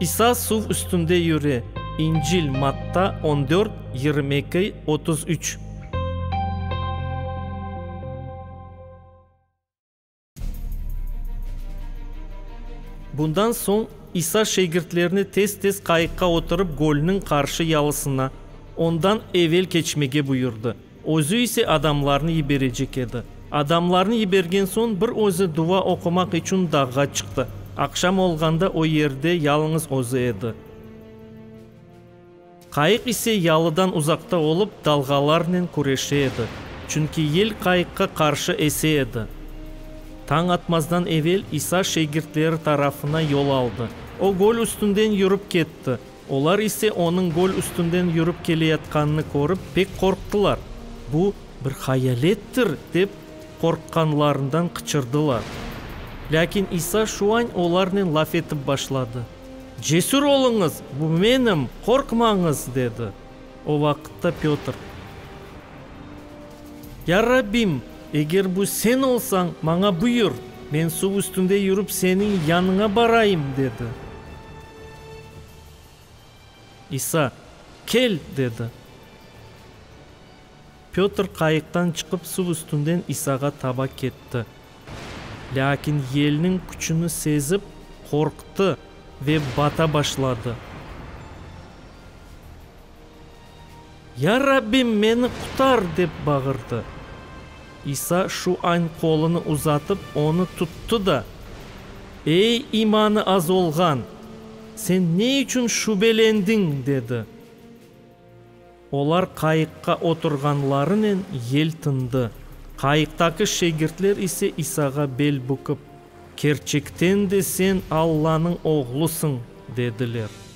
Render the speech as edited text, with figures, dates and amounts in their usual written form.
İsa suv üstünde yüre, İncil, Matta, on dört, 22, 33. Bundan soñ İsa şegirtlerine tez-tez qayıqqa oturıp gölniñ qarşı yalısına, Ondan evel keçmege buyurdı. Özü ise adamlarnı yiberecek edi. Adamlarnı yibergen soñ bir özü dua oqumaq içün dağğa çıqtı. Aqşam olğanda o yerde yalıñız özü edi. Qayıq ise yalıdan uzaqta olıp, dalğalarnen küreşe edi, çünki yel qayıqqa qarşı ese edi. Tañ atmazdan evel İsa şegirtleri tarafına yol aldı. O göl üstünden yürip ketti. Olar ise onıñ göl üstünden yürip keleyatqanını körip, pek qorqtılar. Bu, bir hayalettir! dep, qorqqanlarından qıçırdılar. Lâkin İsa şu añ olarnen laf etip başladı. Cesür oluñız, bu menim, qorqmañız! dedi. O vaqıtta Pötr. Ya Rabbim, eger bu Sen olsañ, maña buyur, men suv üstünde yürip Seniñ yanıña barayım, dedi. İsa, Kel! dedi. Pötr qayıqtan çıqıp suv üstünden İsağa taba ketti. Lâkin yelniñ küçüni sezip, qorqtı ve bata başladı. Ya Rabbim, meni qutar! dep bağırdı. İsa şu añ qolunı uzatıp, onı tuttı da, Ey, imanı az olğan, sen ne içün şübelendiñ? dedi. Olar qayıqqa oturğanlarınen yel tındı. Qayıqtaki şegirtler ise İsağa bel bükip, Kerçekten de Sen Allanıñ Oğlusıñ! dediler.